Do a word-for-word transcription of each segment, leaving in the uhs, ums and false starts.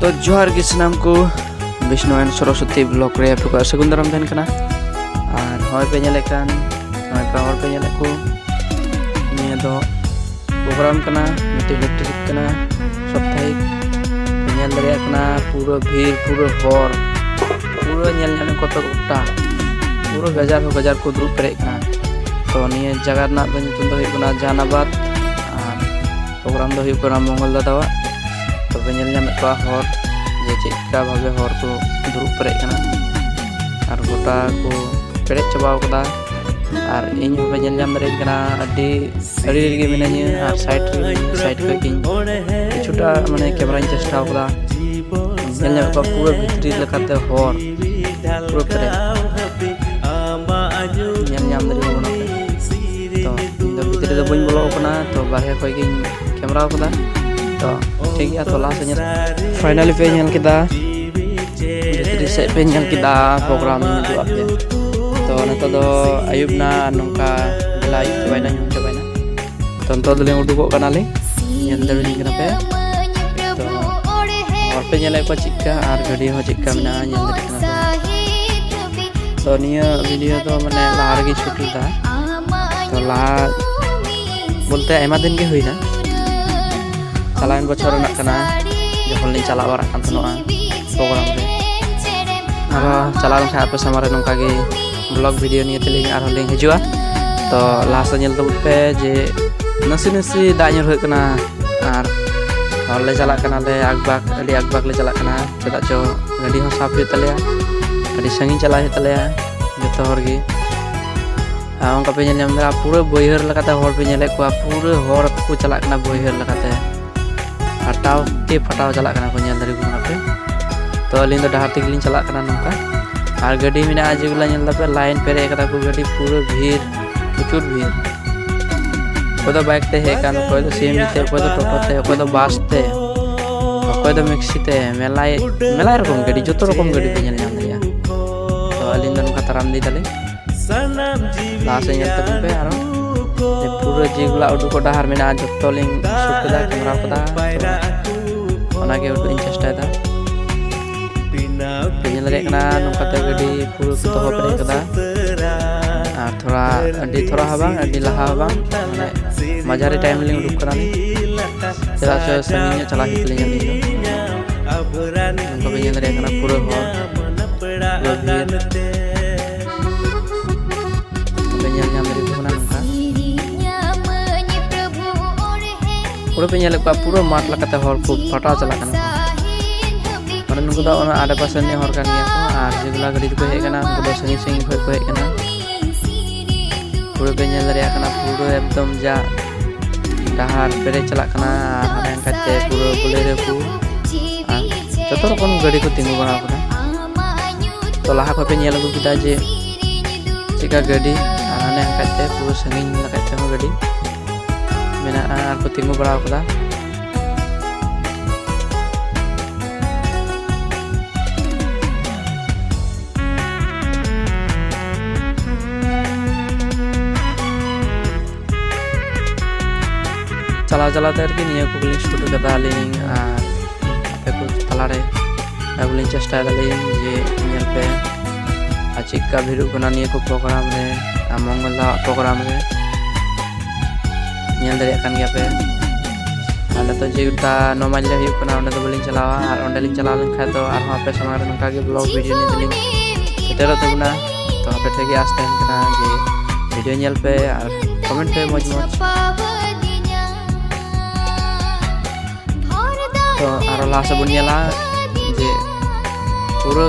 ᱛᱚ ᱡᱚᱦᱟᱨ ᱜᱮ ᱥᱟᱱᱟᱢ ᱠᱚ, ᱵᱤᱥᱱᱩ and ᱥᱚᱨᱚᱥᱚᱛᱤ vlog ᱨᱮ ᱟᱯᱮ ᱠᱚᱣᱟᱜ ᱥᱟᱹᱜᱩᱱ ᱫᱟᱨᱟᱢ ᱛᱟᱦᱮᱱ ᱠᱟᱱᱟ᱾ ᱟᱨ ᱦᱚᱸᱜᱼᱚᱭ ᱯᱮ ᱧᱮᱞᱮᱫ ᱠᱟᱱ, ᱦᱚᱸᱜᱼᱚᱭ ᱯᱮ ᱦᱚᱲ ᱯᱮ ᱧᱮᱞᱮᱫ ᱠᱚ, ᱱᱤᱭᱟᱹ ᱫᱚ program ᱠᱟᱱᱟ, ᱢᱤᱫᱴᱮᱡ ᱞᱟᱹᱴᱩ ᱠᱟᱱᱟ ᱥᱟᱯᱛᱟᱦᱤᱠ᱾ ᱯᱮ ᱧᱮᱞ ᱫᱟᱲᱮᱭᱟᱜ ᱠᱟᱱᱟ ᱯᱩᱨᱟᱹ ᱵᱷᱤᱲ, ᱯᱩᱨᱟᱹ ᱦᱚᱲ, ᱯᱩᱨᱟᱹ ᱧᱮᱞ ᱧᱟᱢᱮᱫ ᱠᱚᱣᱟ ᱯᱮ ᱜᱚᱴᱟ, ᱯᱩᱨᱟᱹ ᱜᱟᱡᱟᱲ ᱦᱚᱸ ᱜᱟᱡᱟᱲ ᱠᱚ ᱫᱩᱲᱩᱵ ᱯᱮᱨᱮᱡ ᱠᱟᱱᱟ᱾ ᱛᱚ ᱱᱤᱭᱟᱹ ᱡᱟᱭᱜᱟ ᱨᱮᱱᱟᱜ ᱫᱚ ᱧᱩᱛᱩᱢ ᱫᱚ ᱦᱩᱭᱩᱜ ᱠᱟᱱᱟ ᱡᱟᱦᱟᱱᱟᱵᱟᱫᱽ᱾ ᱟᱨ program ᱫᱚ ᱦᱩᱭᱩᱜ ᱠᱟᱱᱟ ᱢᱚᱝᱜᱚᱞ ᱫᱟᱫᱟᱣᱟᱜ᱾ ᱛᱚᱵᱮ ᱧᱮᱞ ᱧᱟᱢᱮᱫ ᱠᱚᱣᱟ ᱦᱚᱲ ᱡᱮ ᱪᱮᱫ ᱞᱮᱠᱟ ᱵᱷᱟᱵᱮ ᱦᱚᱲ ᱠᱚ ᱫᱩᱲᱩᱵ ᱯᱮᱨᱮᱡ ᱠᱟᱱᱟ ᱟᱨ ᱜᱚᱴᱟ ᱠᱚ ᱯᱮᱨᱮᱡ ᱪᱟᱵᱟᱣ ᱠᱟᱫᱟ᱾ ᱟᱨ ᱤᱧ ᱦᱚᱸᱯᱮ ᱧᱮᱞ ᱧᱟᱢ ᱫᱟᱲᱮᱭᱟᱜ ᱠᱟᱱᱟ, ᱟᱹᱰᱤ ᱟᱹᱰᱤ ᱨᱮᱜᱮ ᱢᱤᱱᱟᱹᱧᱟ ᱟᱨ side ᱨᱮ ᱢᱤᱱᱟᱹᱧᱟ, side ᱠᱷᱚᱡ ᱜᱤᱧ ᱠᱤᱪᱷᱩᱴᱟ ᱢᱟᱱᱮ cameraᱧ ᱪᱮᱥᱴᱟᱣ ᱠᱟᱫᱟ᱾ ᱧᱮᱞ ᱧᱟᱢᱮᱫ ᱠᱚᱣᱟ ᱯᱩᱨᱟᱹ ᱵᱷᱤᱛᱨᱤ ᱞᱮᱠᱟᱛᱮ ᱦᱚᱲ ᱯᱩᱨᱟᱹ ᱯᱮᱨᱮᱡ᱾ ᱧᱮᱞ ᱧᱟᱢ ᱫᱟᱲᱮᱭᱟᱜ ᱠᱟᱱᱟ ᱯᱮ᱾ ᱛᱚ ᱤᱧ ᱫᱚ ᱵᱷᱤᱛᱨᱤ ᱫᱚ ᱵᱟᱹᱧ ᱵᱚᱞᱚ ᱠᱟᱱᱟ, ᱛᱚ ᱵᱟᱨᱦᱮ ᱠᱷᱚᱡ ᱜᱤᱧ camera ᱠᱟᱫᱟ᱾ ᱛᱚ ᱴᱷᱤᱠ ᱜᱮᱭᱟ, ᱛᱚ last ᱧᱮᱞ, finally ᱯᱮ ᱧᱮᱞ ᱠᱮᱫᱟ, ᱵᱷᱤᱛᱨᱤ ᱥᱮᱫ ᱯᱮ ᱧᱮᱞ ᱠᱮᱫᱟ, program ᱤᱧ ᱩᱫᱩᱜ ᱟᱫ ᱯᱮᱭᱟ᱾ ᱛᱚ ᱱᱤᱛᱚᱜ ᱫᱚ ᱟᱹᱭᱩᱵ ᱱᱟ, ᱱᱚᱝᱠᱟ ᱵᱮᱞᱟ ᱟᱹᱭᱩᱵ ᱪᱟᱵᱟᱭᱱᱟ, ᱧᱩᱦᱩᱢ ᱪᱟᱵᱟᱭᱱᱟ᱾ ᱛᱚ ᱱᱤᱛᱚᱜ ᱫᱚᱞᱤᱧ ᱩᱰᱩᱠᱚᱜ ᱠᱟᱱᱟᱞᱤᱧ, ᱧᱮᱞ ᱫᱟᱲᱮᱭᱟᱞᱤᱧ ᱠᱟᱱᱟ ᱯᱮ᱾ ᱛᱚ ᱦᱚᱲ ᱯᱮ ᱧᱮᱞᱮᱫ ᱠᱚᱣᱟ ᱪᱮᱫᱠᱟ, ᱟᱨ ᱜᱟᱹᱰᱤ ᱦᱚᱸ ᱪᱮᱫᱠᱟ ᱢᱮᱱᱟᱜᱼᱟ, ᱧᱮᱞ ᱫᱟᱲᱮᱭᱟᱜ ᱠᱟᱱᱟ ᱯᱮ᱾ ᱛᱚ ᱱᱤᱭᱟᱹ video ᱫᱚ ᱢᱟᱱᱮ ᱞᱟᱦᱟ ᱨᱮᱜᱮ shoot ᱞᱮᱫᱟ᱾ ᱛᱚ ᱞᱟᱦᱟ ᱵᱚᱞᱛᱮ ᱟᱭᱢᱟ ᱫᱤᱱ ᱜᱮ ᱦᱩᱭᱱᱟ, ᱪᱟᱞᱟᱣᱮᱱ ᱵᱚᱪᱷᱚᱨ ᱨᱮᱱᱟᱜ ᱠᱟᱱᱟ, ᱡᱚᱠᱷᱚᱱ ᱞᱤᱧ ᱪᱟᱞᱟᱣ ᱵᱟᱲᱟᱜ ᱠᱟᱱ ᱛᱟᱦᱮᱱᱚᱜᱼᱟ program ᱨᱮ᱾ ᱟᱨᱦᱚᱸ ᱪᱟᱞᱟᱣ ᱞᱮᱱᱠᱷᱟᱱ ᱟᱯᱮ ᱥᱟᱢᱟᱝ ᱨᱮ ᱱᱚᱝᱠᱟ ᱜᱮ vlog video ᱱᱤᱭᱮ ᱛᱮᱞᱤᱧ ᱟᱨᱦᱚᱸ ᱞᱤᱧ ᱦᱤᱡᱩᱜᱼᱟ᱾ ᱛᱚ ᱞᱟᱦᱟ ᱥᱮᱫ ᱧᱮᱞ ᱛᱟᱵᱚᱱ ᱯᱮ ᱡᱮ ᱱᱟᱥᱮ ᱱᱟᱥᱮ ᱫᱟᱜ ᱧᱩᱨᱦᱟᱹᱜ ᱠᱟᱱᱟ᱾ ᱟᱨ ᱦᱚᱲ ᱞᱮ ᱪᱟᱞᱟᱜ ᱠᱟᱱᱟᱞᱮ ᱟᱠᱵᱟᱠ, ᱟᱹᱰᱤ ᱟᱠᱵᱟᱠ ᱞᱮ ᱪᱟᱞᱟᱜ ᱠᱟᱱᱟ᱾ ᱪᱮᱫᱟᱜ ᱪᱚ ᱜᱟᱹᱰᱤ ᱦᱚᱸ ᱥᱟᱵ ᱦᱩᱭᱩᱜ ᱛᱟᱞᱮᱭᱟ, ᱟᱹᱰᱤ ᱥᱟᱺᱜᱤᱧ ᱪᱟᱞᱟᱜ ᱦᱩᱭᱩᱜ ᱛᱟᱞᱮᱭᱟ ᱡᱚᱛᱚ ᱦᱚᱲ ᱜᱮ᱾ ᱟᱨ ᱚᱱᱠᱟ ᱯᱮ ᱧᱮᱞ ᱧᱟᱢ ᱮᱫᱟ, ᱯᱩᱨᱟᱹ ᱵᱟᱹᱭᱦᱟᱹᱲ ᱞᱮᱠᱟᱛᱮ ᱦᱚᱲ ᱯᱮ ᱧᱮᱞᱮᱫ ᱠᱚᱣᱟ, ᱯᱩᱨᱟᱹ ᱦᱚᱲ ᱠᱚ ᱪᱟᱞᱟᱜ ᱠᱟᱱᱟ ᱵᱟᱹᱭᱦᱟᱹᱲ ᱞᱮᱠᱟᱛᱮ, ᱯᱷᱟᱴᱟᱣ ᱠᱮ ᱯᱷᱟᱴᱟᱣ ᱪᱟᱞᱟᱜ ᱠᱟᱱᱟ ᱠᱚ, ᱧᱮᱞ ᱫᱟᱲᱮ ᱠᱚ ᱠᱟᱱᱟ ᱯᱮ᱾ ᱛᱚ ᱟᱹᱞᱤᱧ ᱫᱚ ᱰᱟᱦᱟᱨ ᱛᱮᱜᱮ ᱞᱤᱧ ᱪᱟᱞᱟᱜ ᱠᱟᱱᱟ ᱱᱚᱝᱠᱟ᱾ ᱟᱨ ᱜᱟᱹᱰᱤ ᱢᱮᱱᱟᱜᱼᱟ ᱡᱮᱜᱩᱞᱟ, ᱧᱮᱞ ᱫᱟᱯᱮ line ᱯᱮᱨᱮᱡ ᱠᱟᱫᱟ ᱠᱚ ᱜᱟᱹᱰᱤ, ᱯᱩᱨᱟᱹ ᱵᱷᱤᱲ, ᱯᱨᱚᱪᱩᱨ ᱵᱷᱤᱲ᱾ ᱚᱠᱚᱭ ᱫᱚ bike ᱛᱮ ᱦᱮᱡ ᱟᱠᱟᱱ, ᱚᱠᱚᱭ ᱫᱚ C N G ᱛᱮ, ᱚᱠᱚᱭ ᱫᱚ ᱴᱳᱴᱳ ᱛᱮ, ᱚᱠᱚᱭ ᱫᱚ bus ᱛᱮ, ᱚᱠᱚᱭ ᱫᱚ maxi ᱛᱮ, ᱢᱮᱞᱟᱭ, ᱢᱮᱞᱟᱭ ᱨᱚᱠᱚᱢ ᱜᱟᱹᱰᱤ, ᱡᱚᱛᱚ ᱨᱚᱠᱚᱢ ᱜᱟᱹᱰᱤ ᱯᱮ ᱧᱮᱞ ᱧᱟᱢ ᱫᱟᱲᱮᱭᱟᱜᱼᱟ᱾ ᱛᱚ ᱟᱹᱞᱤᱧ ᱫᱚ ᱱᱚᱝᱠᱟ ᱛᱟᱲᱟᱢ ᱤᱫᱤᱭ ᱫᱟᱞᱤᱧ᱾ ᱞᱟᱦᱟ ᱥᱮᱫ ᱧᱮᱞ ᱛᱟᱵᱚᱱ ᱯᱮ ᱟᱨᱚ᱾ ᱡᱮ ᱯᱩᱨᱟᱹ ᱡᱮᱜᱩᱞᱟ ᱩᱰᱩᱠᱚᱜ ᱰᱟᱦᱟᱨ ᱢᱮᱱᱟᱜᱼᱟ, ᱡᱚᱛᱚ ᱞᱤᱧ shoot ᱠᱮᱫᱟ, camera ᱠᱟᱫᱟ᱾ ᱛᱚ ᱚᱱᱟᱜᱮ ᱩᱫᱩᱜ ᱤᱧ ᱪᱮᱥᱴᱟᱭᱮᱫᱟ᱾ ᱫᱟᱲᱮᱭᱟᱜ ᱠᱟᱱᱟ, ᱱᱚᱝᱠᱟᱛᱮ ᱜᱟᱹᱰᱤ ᱯᱩᱨᱟᱹ ᱠᱚ ᱫᱚᱦᱚ ᱯᱮᱨᱮᱡ ᱠᱟᱫᱟ᱾ ᱟᱨ ᱛᱷᱚᱲᱟ, ᱟᱹᱰᱤ ᱛᱷᱚᱲᱟ ᱦᱚᱸ ᱵᱟᱝ, ᱟᱹᱰᱤ ᱞᱟᱦᱟ ᱦᱚᱸ ᱵᱟᱝ, ᱢᱟᱱᱮ ᱢᱟᱡᱷᱟᱨᱤ time ᱞᱤᱧ ᱩᱰᱩᱠ ᱠᱟᱱᱟ ᱞᱤᱧ᱾ ᱪᱮᱫᱟᱜ ᱥᱮ ᱥᱟᱺᱜᱤᱧ ᱧᱚᱜ ᱪᱟᱞᱟᱜ ᱦᱩᱭᱩᱜ ᱛᱟᱹᱞᱤᱧᱟ ᱟᱹᱞᱤᱧ ᱫᱚ᱾ ᱱᱚᱝᱠᱟ ᱵᱤᱱ ᱧᱮᱞ ᱫᱟᱲᱮᱭᱟᱜ ᱠᱟᱱᱟ ᱯᱩᱨᱟᱹ ᱦᱚᱨ, ᱯᱩᱨᱟᱹ ᱵᱷᱤᱲ᱾ ᱯᱮ ᱧᱮᱞ ᱧᱟᱢ ᱫᱟᱲᱮᱭᱟᱠᱚ ᱠᱟᱱᱟ ᱱᱚᱝᱠᱟ᱾ ᱯᱩᱨᱟᱹ ᱯᱮ ᱧᱮᱞᱮᱫ ᱠᱚᱣᱟ, ᱯᱩᱨᱟᱹ ᱢᱟᱴᱷ ᱞᱮᱠᱟᱛᱮ ᱦᱚᱲ ᱠᱚ ᱯᱟᱴᱟᱣ ᱪᱟᱞᱟᱜ ᱠᱟᱱᱟ ᱠᱚ᱾ ᱢᱟᱱᱮ ᱱᱩᱠᱩ ᱫᱚ ᱚᱱᱟ ᱟᱰᱮ ᱯᱟᱥᱮ ᱨᱤᱱᱤᱡ ᱦᱚᱲ ᱠᱟᱱ ᱜᱮᱭᱟ ᱠᱚ, ᱟᱨ ᱡᱮᱜᱩᱞᱟ ᱜᱟᱹᱰᱤ ᱛᱮᱠᱚ ᱦᱮᱡ ᱟᱠᱟᱱᱟ, ᱩᱱᱠᱩ ᱫᱚ ᱥᱟᱺᱜᱤᱧ ᱥᱟᱺᱜᱤᱧ ᱠᱷᱚᱱ ᱠᱚ ᱦᱮᱡ ᱟᱠᱟᱱᱟ᱾ ᱯᱩᱨᱟᱹ ᱯᱮ ᱧᱮᱞ ᱫᱟᱲᱮᱭᱟᱜ ᱠᱟᱱᱟ, ᱯᱩᱨᱟᱹ ᱮᱠᱫᱚᱢ ᱡᱟ ᱰᱟᱦᱟᱨ ᱯᱮᱨᱮᱡ ᱪᱟᱞᱟᱜ ᱠᱟᱱᱟ, ᱟᱨ ᱦᱟᱱᱮ ᱦᱟᱱᱠᱟ ᱛᱮ ᱯᱩᱨᱟᱹ ᱵᱚᱞᱮᱨᱳ ᱠᱚ ᱟᱨ ᱡᱚᱛᱚ ᱨᱚᱠᱚᱢ ᱜᱟᱹᱰᱤ ᱠᱚ ᱛᱤᱸᱜᱩ ᱵᱟᱲᱟ ᱟᱠᱟᱱᱟ᱾ ᱛᱚ ᱞᱟᱦᱟ ᱠᱷᱚᱱ ᱯᱮ ᱧᱮᱞ ᱟᱹᱜᱩ ᱠᱮᱫᱟ ᱡᱮ ᱪᱮᱫᱠᱟ ᱜᱟᱹᱰᱤ, ᱟᱨ ᱦᱟᱱᱮ ᱦᱟᱱᱠᱟ ᱛᱮ ᱯᱩᱨᱟᱹ ᱥᱟᱺᱜᱤᱧ ᱞᱮᱠᱟ ᱛᱮᱦᱚᱸ ᱜᱟᱹᱰᱤ ᱢᱮᱱᱟᱜᱼᱟ ᱟᱨ ᱠᱚ ᱛᱤᱸᱜᱩ ᱵᱟᱲᱟ ᱟᱠᱟᱫᱟ᱾ ᱪᱟᱞᱟᱣ ᱪᱟᱞᱟᱣ ᱛᱮ ᱟᱨᱠᱤ ᱱᱤᱭᱟᱹ ᱠᱚᱜᱮᱞᱤᱧ shoot ᱠᱟᱫᱟ ᱟᱹᱞᱤᱧ, ᱟᱨ ᱟᱯᱮ ᱠᱚ ᱛᱟᱞᱟᱨᱮ ᱟᱹᱜᱩᱞᱤᱧ ᱪᱮᱥᱴᱟᱭ ᱫᱟᱞᱤᱧ ᱡᱮ ᱧᱮᱞ ᱯᱮ ᱟᱨ ᱪᱮᱫᱠᱟ ᱵᱷᱤᱲᱚᱜ ᱠᱟᱱᱟ ᱱᱤᱭᱟᱹ ᱠᱚ program ᱨᱮ, ᱟᱨ ᱢᱚᱝᱜᱚᱞ ᱫᱟᱣᱟᱜ program ᱨᱮ᱾ ᱧᱮᱞ ᱫᱟᱲᱮᱭᱟᱜ ᱠᱟᱱ ᱜᱮᱭᱟ ᱯᱮ᱾ ᱟᱨ ᱱᱤᱛᱚᱜ ᱡᱮᱴᱟ ᱱᱚ ᱢᱟᱭᱤᱞ ᱨᱮ ᱦᱩᱭᱩᱜ ᱠᱟᱱᱟ, ᱚᱸᱰᱮ ᱫᱚ ᱵᱟᱹᱞᱤᱧ ᱪᱟᱞᱟᱣᱟ, ᱟᱨ ᱚᱸᱰᱮᱞᱤᱧ ᱪᱟᱞᱟᱣ ᱞᱮᱱᱠᱷᱟᱱ ᱫᱚ ᱟᱨᱦᱚᱸ ᱟᱯᱮ ᱥᱟᱢᱟᱝ ᱨᱮ ᱱᱚᱝᱠᱟ ᱜᱮ vlog video ᱱᱤᱭᱮ ᱛᱮᱞᱤᱧ ᱥᱮᱴᱮᱨᱚᱜ ᱛᱟᱵᱚᱱᱟ᱾ ᱛᱚ ᱟᱯᱮ ᱴᱷᱮᱱ ᱜᱮ ᱟᱸᱥ ᱛᱟᱦᱮᱱ ᱠᱟᱱᱟ ᱡᱮ video ᱧᱮᱞ ᱯᱮ ᱟᱨ comment ᱯᱮ ᱢᱚᱡᱽ ᱢᱚᱡᱽ᱾ ᱛᱚ ᱟᱨᱚ ᱞᱟᱦᱟ ᱥᱮᱫ ᱵᱚᱱ ᱧᱮᱞᱟ ᱡᱮ ᱯᱩᱨᱟᱹ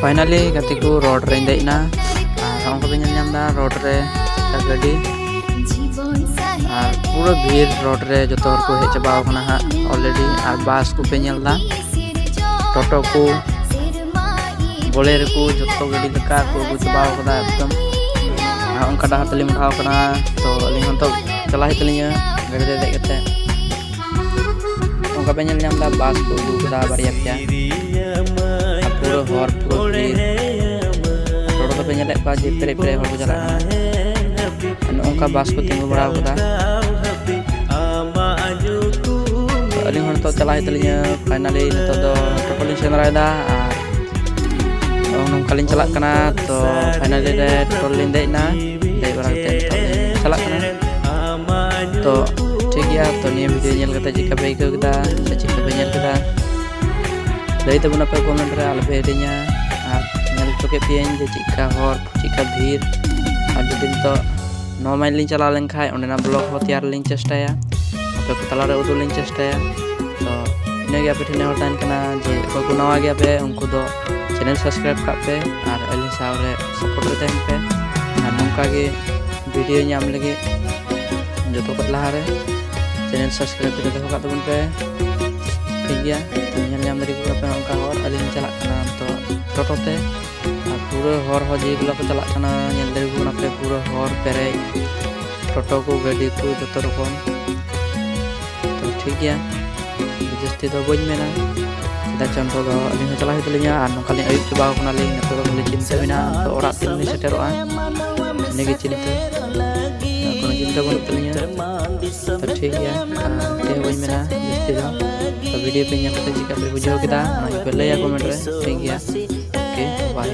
finally ᱜᱟᱛᱮ ᱠᱚ road ᱨᱮᱧ ᱫᱮᱡ ᱮᱱᱟ᱾ ᱟᱨ ᱦᱚᱸᱜᱼᱚ ᱱᱚᱝᱠᱟ ᱯᱮ ᱧᱮᱞ ᱧᱟᱢ ᱮᱫᱟ road ᱨᱮ ᱪᱮᱫᱠᱟ ᱜᱟᱹᱰᱤ, ᱟᱨ ᱯᱩᱨᱟᱹ ᱵᱷᱤᱲ road ᱨᱮ, ᱡᱚᱛᱚ ᱦᱚᱲ ᱠᱚ ᱦᱮᱡ ᱪᱟᱵᱟᱣ ᱠᱟᱱᱟ ᱦᱟᱸᱜ already᱾ ᱟᱨ bus ᱠᱚᱯᱮ ᱧᱮᱞ ᱮᱫᱟ, ᱴᱳᱴᱳ ᱠᱚ, ᱵᱚᱞᱮᱨᱳ ᱠᱚ, ᱡᱚᱛᱚ ᱜᱟᱹᱰᱤ ᱞᱮᱠᱟ ᱠᱚ ᱟᱹᱜᱩ ᱪᱟᱵᱟᱣ ᱠᱟᱫᱟ ᱮᱠᱫᱚᱢ᱾ ᱟᱨ ᱚᱱᱠᱟ ᱰᱟᱦᱟᱨ ᱛᱮᱞᱤᱧ ᱢᱚᱦᱰᱟᱣ ᱠᱟᱱᱟ, ᱛᱚ ᱟᱹᱞᱤᱧ ᱦᱚᱸ ᱱᱤᱛᱚᱜ ᱪᱟᱞᱟᱜ ᱦᱩᱭᱩᱜ ᱛᱟᱹᱞᱤᱧᱟ ᱜᱟᱹᱰᱤ ᱨᱮ ᱫᱮᱡ ᱠᱟᱛᱮ᱾ ᱚᱱᱠᱟ ᱯᱮ ᱧᱮᱞ ᱧᱟᱢ ᱮᱫᱟ, bus ᱠᱚ ᱟᱹᱜᱩ ᱠᱟᱫᱟ ᱵᱟᱨᱭᱟ ᱯᱮᱭᱟ᱾ ᱟᱨ ᱯᱩᱨᱟᱹ ᱦᱚᱨ ᱯᱩᱨᱟᱹ ᱵᱷᱤᱲ᱾ ᱦᱚᱲ ᱫᱚᱯᱮ ᱧᱮᱞᱮᱫ ᱠᱚᱣᱟ ᱡᱮ ᱯᱮᱨᱮᱡ ᱯᱮᱨᱮᱡ ᱦᱚᱲ ᱠᱚ ᱪᱟᱞᱟᱜ ᱠᱟᱱᱟ᱾ ᱟᱨ ᱱᱚᱜᱼᱚ ᱱᱚᱝᱠᱟ bus ᱠᱚ ᱛᱤᱸᱜᱩ ᱵᱟᱲᱟ ᱠᱟᱫᱟ᱾ ᱟᱹᱞᱤᱧ ᱦᱚᱸ ᱱᱤᱛᱚᱜ ᱪᱟᱞᱟᱜ ᱦᱩᱭᱩᱜ ᱛᱟᱹᱞᱤᱧᱟ᱾ Finally ᱱᱤᱛᱚᱜ ᱫᱚ ᱴᱳᱴᱳ ᱞᱤᱧ ᱥᱮᱸᱫᱽᱨᱟᱭᱮᱫᱟ, ᱟᱨ ᱱᱚᱝᱠᱟ ᱞᱤᱧ ᱪᱟᱞᱟᱜ ᱠᱟᱱᱟ᱾ ᱛᱚ finally ᱨᱮ ᱴᱳᱴᱳ ᱞᱤᱧ ᱫᱮᱡ ᱮᱱᱟ, ᱫᱮᱡ ᱵᱟᱲᱟ ᱠᱟᱛᱮ ᱱᱤᱛᱚᱜ ᱞᱤᱧ ᱪᱟᱞᱟᱜ ᱠᱟᱱᱟ᱾ ᱛᱚ ᱴᱷᱤᱠ ᱜᱮᱭᱟ, ᱛᱚ ᱱᱤᱭᱟᱹ ᱵᱷᱤᱰᱤᱭᱳ ᱧᱮᱞ ᱠᱟᱛᱮ ᱪᱮᱫ ᱞᱮᱠᱟ ᱯᱮ ᱟᱹᱭᱠᱟᱹᱣ ᱠᱮᱫᱟ ᱥᱮ ᱪᱮᱫ ᱞᱮᱠᱟ ᱯᱮ ᱧᱮᱞ ᱠᱮᱫᱟ, ᱞᱟᱹᱭ ᱛᱟᱵᱚᱱ ᱟᱯᱮ ᱠᱚᱢᱮᱱᱴ ᱨᱮ, ᱟᱞᱚ ᱯᱮ ᱦᱤᱲᱤᱧᱟ᱾ ᱟᱨ ᱧᱮᱞ ᱦᱚᱪᱚ ᱠᱮᱫ ᱯᱮᱭᱟᱹᱧ ᱡᱮ ᱪᱮᱫ ᱞᱮᱠᱟ ᱦᱚᱲ, ᱪᱮᱫ ᱞᱮᱠᱟ ᱵᱷᱤᱲ᱾ ᱟᱨ ᱡᱩᱫᱤ ᱱᱤᱛᱚᱜ ᱱᱚᱣᱟ ᱢᱟᱭᱤᱞ ᱞᱤᱧ ᱪᱟᱞᱟᱣ ᱞᱮᱱᱠᱷᱟᱱ ᱚᱸᱰᱮᱱᱟᱜ ᱵᱞᱚᱜ ᱦᱚᱸ ᱛᱮᱭᱟᱨ ᱞᱤᱧ ᱪᱮᱥᱴᱟᱭᱟ, ᱟᱯᱮ ᱠᱚ ᱛᱟᱞᱟᱨᱮ ᱩᱫᱩᱜ ᱞᱤᱧ ᱪᱮᱥᱴᱟᱭᱟ᱾ ᱛᱚ ᱤᱱᱟᱹᱜᱮ ᱟᱯᱮ ᱴᱷᱮᱱ ᱱᱮᱦᱚᱨ ᱛᱟᱦᱮᱱ ᱠᱟᱱᱟ ᱡᱮ ᱚᱠᱚᱭ ᱠᱚ ᱱᱟᱣᱟ ᱜᱮᱭᱟ ᱯᱮ, ᱩᱱᱠᱩ ᱫᱚ ᱪᱮᱱᱮᱞ ᱥᱟᱵᱥᱠᱨᱟᱭᱤᱵ ᱠᱟᱜ ᱯᱮ ᱟᱨ ᱟᱹᱞᱤᱧ ᱥᱟᱶ ᱨᱮ ᱥᱟᱯᱳᱨᱴ ᱨᱮ ᱛᱟᱦᱮᱱ ᱯᱮ᱾ ᱟᱨ ᱱᱚᱝᱠᱟ ᱜᱮ ᱵᱷᱤᱰᱤᱭᱳ ᱧᱟᱢ ᱞᱟᱹᱜᱤᱫ ᱡᱚᱛᱚ ᱠᱷᱚᱱ ᱞᱟᱦᱟᱨᱮ ᱪᱮᱱᱮᱞ ᱥᱟᱵᱥᱠᱨᱟᱭᱤᱵ ᱠᱟᱛᱮ ᱫᱚᱦᱚ ᱠᱟᱜ ᱛᱟᱵᱚᱱ ᱯᱮ᱾ ᱴᱷᱤᱠ ᱜᱮᱭᱟ, ᱛᱚ ᱧᱮᱞ ᱧᱟᱢ ᱫᱟᱲᱮ ᱠᱚ ᱠᱟᱱᱟ ᱯᱮ ᱚᱱᱠᱟ ᱦᱚᱲ᱾ ᱟᱹᱞᱤᱧ ᱪᱟᱞᱟᱜ ᱠᱟᱱᱟ ᱱᱤᱛᱚᱜ ᱴᱳᱴᱳ ᱛᱮ, ᱟᱨ ᱯᱩᱨᱟᱹ ᱦᱚᱨ ᱦᱚᱸ ᱡᱮ ᱜᱩᱞᱟ ᱠᱚ ᱪᱟᱞᱟᱜ ᱠᱟᱱᱟ, ᱧᱮᱞ ᱫᱟᱲᱮ ᱠᱚ ᱠᱟᱱᱟ ᱯᱮ ᱯᱩᱨᱟᱹ ᱦᱚᱨ ᱯᱮᱨᱮᱡ ᱴᱳᱴᱳ ᱠᱚ, ᱜᱟᱹᱰᱤ ᱠᱚ, ᱡᱚᱛᱚ ᱨᱚᱠᱚᱢ᱾ ᱛᱚ ᱴᱷᱤᱠ ᱜᱮᱭᱟ, ᱡᱟᱹᱥᱛᱤ ᱫᱚ ᱵᱟᱹᱧ ᱢᱮᱱᱟ, ᱪᱮᱫᱟᱜ ᱪᱚ ᱱᱤᱛᱚᱜ ᱫᱚ ᱟᱹᱞᱤᱧ ᱦᱚᱸ ᱪᱟᱞᱟᱜ ᱦᱩᱭᱩᱜ ᱛᱟᱹᱞᱤᱧᱟ, ᱟᱨ ᱱᱚᱝᱠᱟ ᱞᱤᱧ ᱟᱹᱭᱩᱵ ᱪᱟᱵᱟᱣ ᱠᱟᱱᱟᱞᱤᱧ᱾ ᱱᱤᱛᱚᱜ ᱫᱚ ᱠᱷᱟᱹᱞᱤ ᱪᱤᱱᱛᱟᱹ ᱢᱮᱱᱟᱜᱼᱟ, ᱛᱚ ᱚᱲᱟᱜ ᱛᱤᱱ ᱨᱮᱞᱤᱧ ᱥᱮᱴᱮᱨᱚᱜᱼᱟ, ᱤᱱᱟᱹᱜᱮ ᱪᱤᱱᱛᱟᱹ, ᱟᱨ ᱠᱳᱱᱳ ᱪᱤᱱᱛᱟᱹ ᱵᱟᱹᱱᱩᱜ ᱛᱟᱹᱞᱤᱧᱟ᱾ ᱛᱚ ᱴᱷᱤᱠ ᱜᱮᱭᱟ, ᱟᱨ ᱪᱮᱫ ᱦᱚᱸ ᱵᱟᱹᱧ ᱢᱮᱱᱟ ᱡᱟᱹᱥᱛᱤ ᱫᱚ᱾ ᱛᱚ ᱵᱷᱤᱰᱤᱭᱳ ᱯᱮ ᱧᱮᱞ ᱠᱟᱛᱮ ᱪᱮᱫ ᱞᱮᱠᱟ ᱯᱮ ᱵᱩᱡᱷᱟᱹᱣ ᱠᱮᱫᱟ, ᱚᱱᱟ ᱜᱮᱯᱮ ᱞᱟᱹᱭᱟ ᱠᱚᱢᱮᱱᱴ ᱨᱮ᱾ ᱴᱷᱤᱠ ᱜᱮᱭᱟ, ᱳᱠᱮ, ᱵᱟᱭ᱾